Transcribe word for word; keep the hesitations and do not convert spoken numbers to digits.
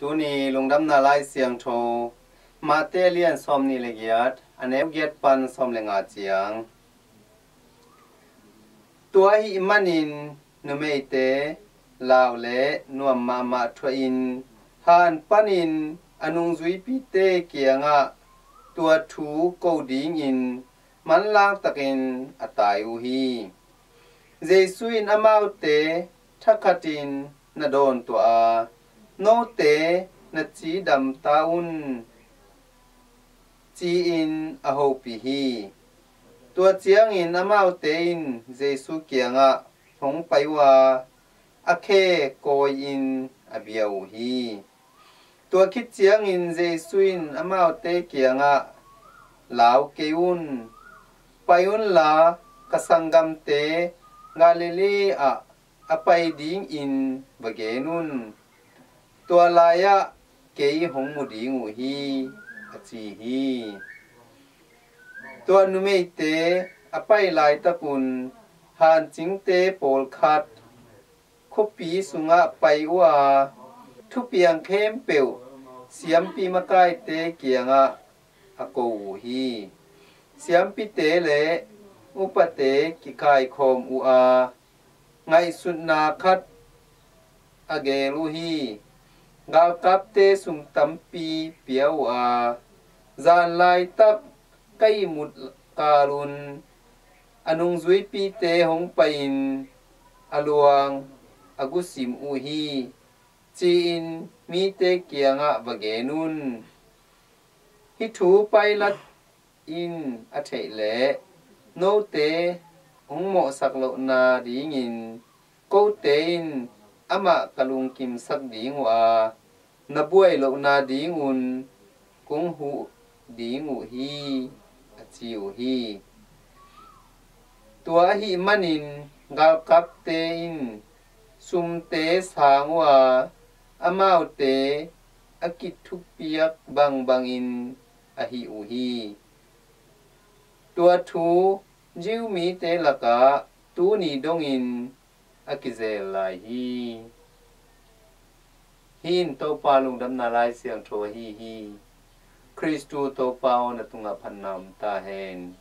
Tuni lungdamna lai siangtho Mate a lian sawm nih le giat, a neu giat pan sawm le nga ciang. Tua ahih manin numeite lau le nuam mahmah thuahin han panin a nungzuipite kiangah tua thu ko dingin manlang takin a tai uh hi. Jesu in amaute thakhatin na dawn tuah a, note na cidam ta un, ci-in a hopih hi. Tua ciangin amaute in Jesu kiangah hong pai uh a, a khe kawi-in a bia uh hi. Tua khit ciangin Jesu in amaute kiangah, lau kei un, pai unla ka sanggamte Galilee ah a pai dingin va gen un. Tua lai-ah kei hong mu ding uh hi, a ci hi. Tua numeite a pai laitakun hancingte pawlkhat khuapi sungah pai uh a, thupiang khempeuh siampi makaite kiangah a ko uh hi. Siampite le upate kikaikhawm uh a, ngaihsutna khat a geel uh hi. Galkapte sum tampi pia uh a, zan laitak ka ihmut kalun a nungzuipite hong pai-in a luang a gusim uh hi, ci-in mite kiangah va gen un. Hih thu Pilat in a theih leh note hong mawhsak lohna dingin kote in amah ka lungkimsak ding uh a, na buai lohna dingun kong huh ding uh hi, a ci uh hi. Tua ahih manin galkapte in sumte sang uh a, amaute a kithupiak bangbangin a hih uh hi. Tua thu Jew mite lakah tuni dongin a kizel lai hi. Hih in Topa lungdamna lai siangtho ahi hi. Khristu Topa aw, na tungah phatna om ta hen.